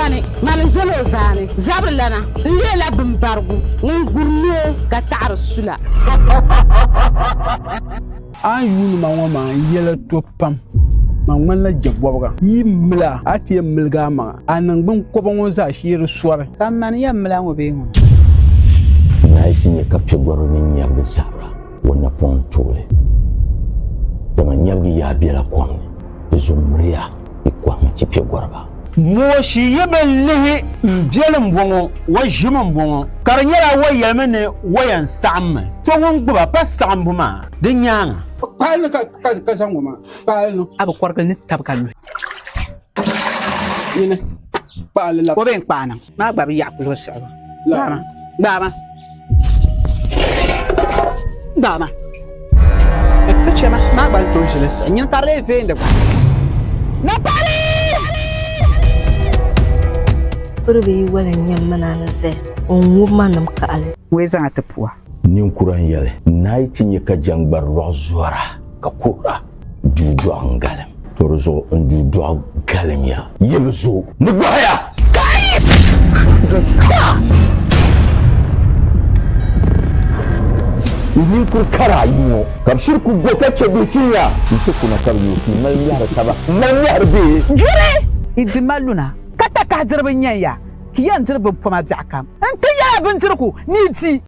kani, mani n-zala o zaani. Zabirilana, n leela bimbarigu ŋun guri noo ka taɣiri sula. A ni yuuni ma ŋɔ maa, n yɛla to pam. Man ŋmanila jɛbɔbiga. Yi mil a, a ti yɛn miligi amaŋa. A niŋgbuŋ kɔba ŋɔ zaa shee di sɔri. Ka m mani yɛn mil a ŋɔ bee ŋuna? Naa yi ti nya ka piɛgɔriba mini nyabigi zabira, o napɔŋ n-tooi li, dama nyabigi yaa bela kom ni, di zuɣu miriya yi kɔhima ti piɛgɔriba. Mooshi yi bi lihi m biɛli m-bɔŋɔ, o ʒimi m-bɔŋɔ, ka di nyɛla o yɛlimi ni o yɛn saɣimmi. So ŋun gbuba pa saɣimbu maa di nyaaŋa. Kpaali ni ka zaŋ ŋɔ maa, kpaali ni. A bi kɔrigili ni tabi ka luhi. Nyini, kpaali la. O bee n-kpaai niŋ maa gba bi yaɣi kuligu siɣibu. Gbaai ma, gbaai ma, gbaai ma. Ti chɛ ma, maa gba ni tooi ʒili siɣi. Nyini ka di lee veendi gba. Napari! Piriba yi wali n-nyam ma ni a ni zaya, o ni ŋubi ma nim kaɣili. Wee zaŋ a ti pua. Ninkura n-yɛli, Naa yi ti nya ka jɛŋgbari lɔɣu zɔra ka kuhira, duu dɔɣu n-galim. To di zuɣu n duu dɔɣu galimya, yi bi zo ni gbɔhiya. N ninkuri kara ayi ŋɔ, ka bɛ shiri ku go ka chɛ bihi tin ya. N ti kuna ka bɛ yooi ka yi mali nyɛhiri taba, m-mali nyɛhiri bee? Juri! Yi di ma luna, ka takahi diriba n-nyɛn ya, ka yi yɛn diri bimpɔma biɛɣukam. N ti yɛla bindirigu ni yi di.